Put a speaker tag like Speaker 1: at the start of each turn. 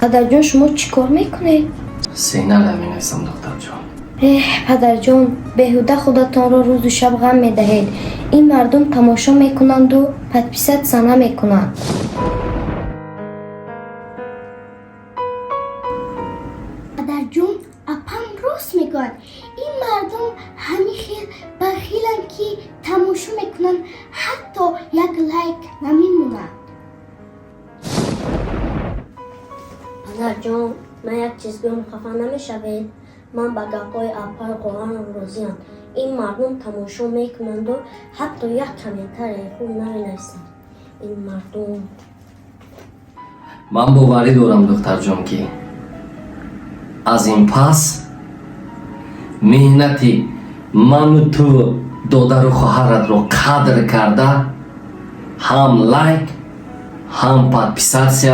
Speaker 1: Падарҷон, шумо чӣ кор мекунед?
Speaker 2: Сценария менависам, духтарҷон.
Speaker 1: Эҳ, падарҷон, беҳуда худатонро рӯзу шаб ғам медаҳед. Ин мардум тамошо мекунанду подписаться намекунанд.
Speaker 3: Падарҷон, апам рост мегӯяд. Ин мардум ҳамин хел бахиланд, ки тамошо мекунанд, ҳатто як лайк намемонанд.
Speaker 4: Падарҷон, ман як чиз гӯям, хафа намешавед? Ман ба гапҳои апаю хоҳарам розиам. Ин мардум тамошо мекунанду ҳатто як комментарияи хуб наменависанд. Ин мардум.
Speaker 2: Ман боварӣ дорам, духтарҷон, ки аз ин пас меҳнати ману ту, додару хоҳаратро қадр карда, ҳам лайк, ҳам подписаться.